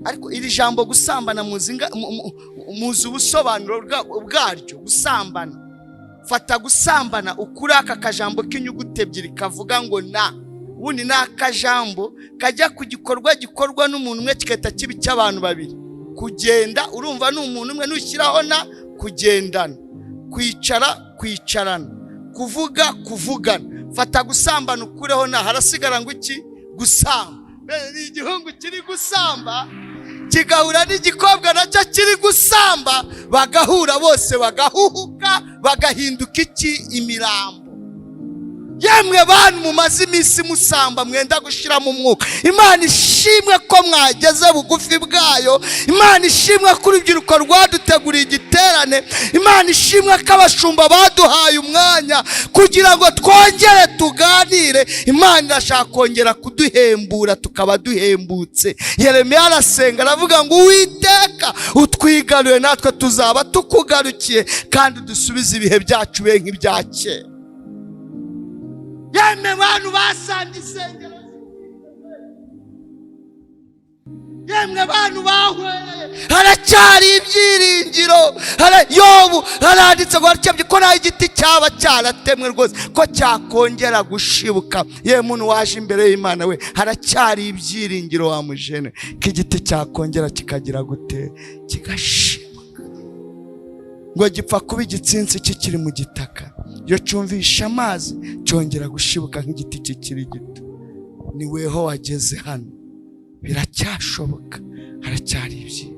Ariko iri jambo gusambana muzi ubusobanuro bwaryo? Gusambana, fata gusambana ukuri aka kajambo k'inyuguti ebyiri kavuga ngo na. Ubundi ni akajambo kajya ku gikorwa gikorwa n'umuntu umwe, kigahita kiba icy'abantu babiri. Kugenda, urumva ni umuntu umwe, nushyiraho na, kugendana. Kwicara, kwicarana. Kuvuga, kuvugana. Fata gusambana ukureho na, harasigara ngo iki? Gusamba. Ni igihungu kiri gusamba kigahura n'igikobwa nacyo kiri gusamba, bagahura bose bagahuhuka, bagahinduka iki? Imirambo. Yemwe bantu mumaze iminsi musamba, mwenda gushiramo umwuka, Imana ishimwe ko mwageze bugufi bwayo. Imana ishimwe ko urubyiruko rwaduteguriye igiterane. Imana ishimwe ko abashumba baduhaye umwanya kugira ngo twongere tuganire. Imana irashaka kongera kuduhembura tukaba duhembutse. Yeremiya arasenga, aravuga ngo: "Uwiteka, utwigaruye, natwe tuzaba tukugarukiye, kandi dusubize ibihe byacu be nk'ibya kera." Yemwe bantu basanze insengero, yemwe bantu bahwereye, haracyari ibyiringiro. Yobu haranditse ngo harakebye ko nta igiti cyaba cyaratemwe rwose ko cyakongera gushibuka. Yewe muntu waje imbere y'Imana we, haracyari ibyiringiro wa mujene, ko igiti cyakongera kikagira gute? Kigashibuka. Ngo gipfa kuba igitsinsi kikiri mu gitaka, iyo cyumvisha amazi cyongera gushibuka nk'igiti kikiri gito. Ni weho wageze hano, biracyashoboka, haracyari ibyiringiro.